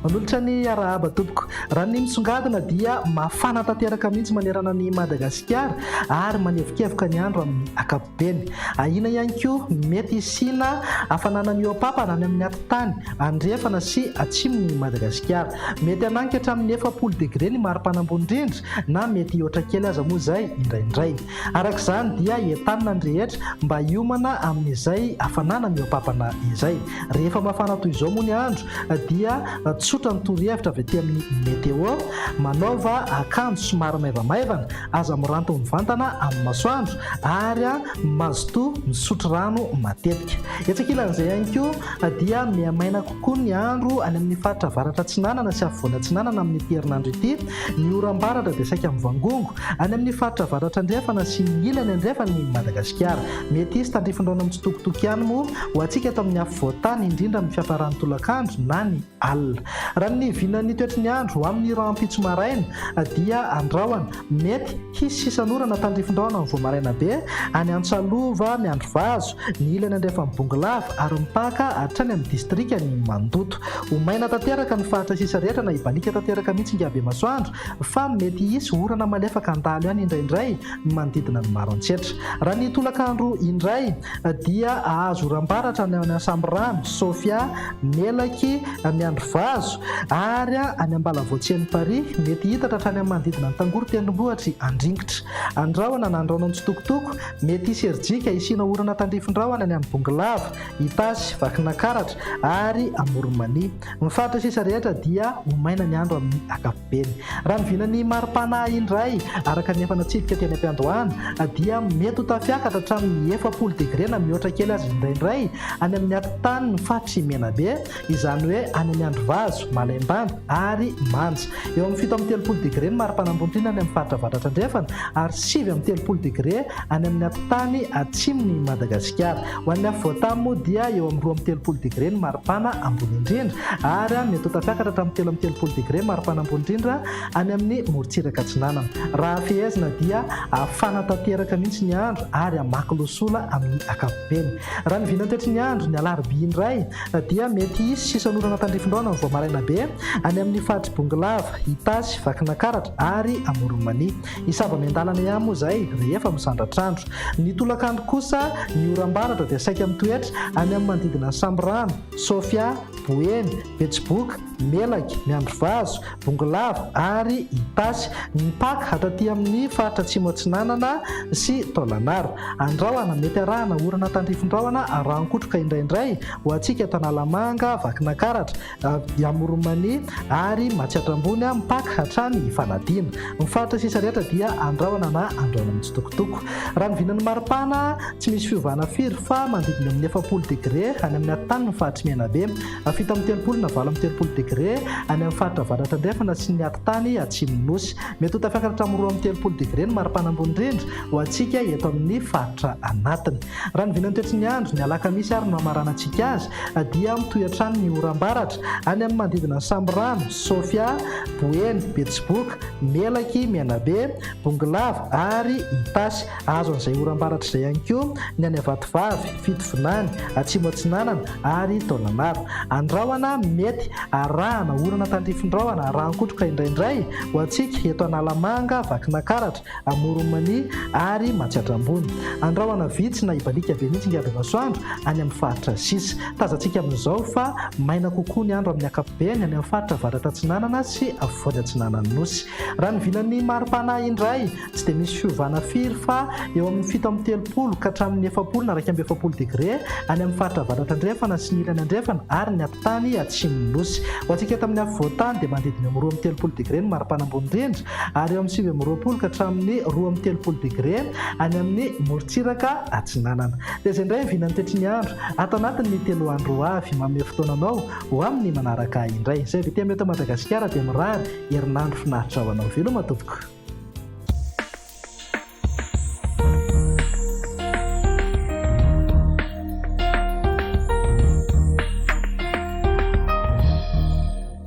Manolotra ny arahaba tompoko. Raha ny misongadina dia mafana tanteraka mihitsy manerana an'i Madagasikara ary manevokevoka ny andro amin'ny ankapobeny. Ahiana ihany koa mety hisiana hafanana mihoa-papana any amin'ny atitany andrefana sy atsimon'i Madagasikara. Mety hananika hatramin'ny 40 degre ny maripana ambony indrindra na mety hihoatra kely aza moa izay indraindray. Araka izany dia entanina ny rehetra mba hiomana amin'izay hafanana mihoa-papana izay. Rehefa mafana toy izao moa ny andro dia tsotra ny torohevitra avy aty amin'ny Météo, manaova akanjo somary maivamaivana, aza miranto mivantana amin'ny masoandro ary mazotoa misotro rano matetika. Etsy ankilan'izay ihany koa dia mihamaina kokoa ny andro any amin'ny faritra avaratra atsinanana sy afovoany atsinanana amin'ity herinandro ity. Ny oram-baratra dia saika mivangongo any amin'ny faritra avaratra andrefana sy ny ilany andrefan'i Madagasikara. Mety hisy tandrifin-drano mitsitokotoko ihany moa ho antsika eto amin'ny afovoan-tany, indrindra amin'ny fiafaran'ny tolakandro na ny alina. Raha ny vinan'ny toetry ny andro ho amin'ny rahampitso maraina dia andrahona mety hisy sisan'orana tandrifin-drahona amin'ny vao maraina be any Antsalova, Miandrivazo, ny ilany andrefan'i Bongolava ary mipaka hatrany amin'ny distrikan'i Mandoto. Ho maina tanteraka ny faritra sisa rehetra na hibaliaka tanteraka mihitsy Ingabemasoandro fa mety hisy orana malefaka handalo ihany indraindray ny manodidina ny Maroantsetra. Raha ny tolakandro indray dia hahazo oram-baratra ny any Sambirano, Sofia, Melaky, Miandrivazo ary any Ambalavoatsian'i Paris. Mety hiitatra hatrany amin'ny manodidina ny Tangoro-tendrombohitr'i Andringitra. Andrahona na andrahona mitsitokotoko, mety hisy herijika hisiana orana tandrifin-drahona ny any Bongolava, Itasy, Vakinakaratra ary Amoron'i Mania. Ny faritra sisa rehetra dia ho maina ny andro amin'ny ankapobeny. Raha ny vinan'ny maripana indray, araka ny efa natsidika teny am-piandohana, dia mety ho tafiakatra hatramin'ny 40 degre na mihoatra kely aza indraindray any amin'ny atitanin'ny faritr'i Menabe, izany hoe any Miandrivazo, Malaimbandy ary Manja. Eo amin'ny 37 degre ny maripana ambony indrindra any amin'ny faritra avaratra andrefana ary 39 degre any amin'ny atitany atsimon'i Madagasikara. Ho an'ny afovoan-tany moa dia eo amin'ny 32 degre ny maripana ambony indrindra ary mety ho tafiakatra hatramin'ny 33 degre maripana ambony indrindra any amin'ny morontsiraka atsinanana. Raha fehezina dia hafana tanteraka mihitsy ny andro ary hamaky losola amin'ny ankapobeny. Raha ny vinantoetry ny andro ny alarobia indray dia mety hisy sisan'orana tandrifin-drahona vao maraina be any amin'ny faritr'i Bongolava, Itasy, Vakinakaratra ary Amoron'i Mania. Hisava miandalana ihany moa izay rehefa misandratr'andro. Ny tolakandro kosa, ny oram-baratra dia saika mitoetra any amin'ny manodidina an'i Sambirano, Sofia, Boeny, Betsiboka, Melaky, Miandrivazo, Bongolava ary Itasy. Mipaka hatraty amin'ny faritra Atsimo Atsinanana sy Taolagnaro. Andrahona, mety arahana orana tandrifin-drahona arahan-kotroka indraindray ho antsika eto Analamanga, Vakinakaratra, Amoron'i Mania ary Matsiatra Ambony mipaka hatrany Ifanadiana. Ny faritra sisa rehetra dia andrahona na andrahona mitsitokotoko. Raha ny vinan'ny maripana, tsy misy fiovana firy fa manodidina eo amin'ny 40 degre any amin'ny atitany ny faritr'i Menabe, 37 na 38 degre any amin'ny faritra avaratra andrefana sy ny atitany atsimon'ny Nosy. Mety ho tafiakatra hatramin'ny 32 degre ny maripana ambony indrindra ho antsika eto amin'ny faritra anatiny. Raha ny vinan'ny toetry ny andro, ny alakamisy ary no hamaranantsika azy, dia mitohy hatrany ny oram-baratra any amin'ny manodidina an'i Sambirano, Sofia, Boeny, Betsiboka, Melaky, Menabe, Bongolava ary Itasy. Azo an'izay oram-baratra izay ihany koa ny any Vatovavy, Fitovinany, Atsimo Atsinanana ary Taolagnaro. Andrahona mety arahana orana tandrifin-drahona arahan-kotroka indraindray ho antsika eto Analamanga, Vakinakaratra, Amoron'i Mania ary Matsiatra Ambony. Andrahona vitsy na hibaliaka be mihitsy ingahy Bemasoandro any amin'ny faritra sisa. Tazantsika amin'izao fa maina kokoa ny andro amin'ny ankapobeny any amin'ny faritra avaratra atsinanana sy afovoany atsinanan'ny Nosy. Raha ny vinan'ny mari-pana indray, tsy dia misy fiovana firy fa eo amin'ny 37 ka hatramin'ny 40 na 41 degre any amin'ny faritra avaratra andrefana sy ny ilany andrefana ary ny atitany atsimon'ny Nosy. Ho antsika eto amin'ny afovoan-tany dia manodidina eo amin'ny 32 degre ny mari-pana ambony indrindra ary eo amin'ny 29 ka hatramin'ny 32 degre any amin'ny morontsiraka atsinanana. Dia izay indray ny vinan'ny toetry ny andro ato anatin'ny telo andro ho avy. Manome fotoana anao ho amin'ny manaraka indray. Izay avy ety amin'ny eto Madagasikara dia mirary herinandro finaritra ho anao. Veloma tompoko.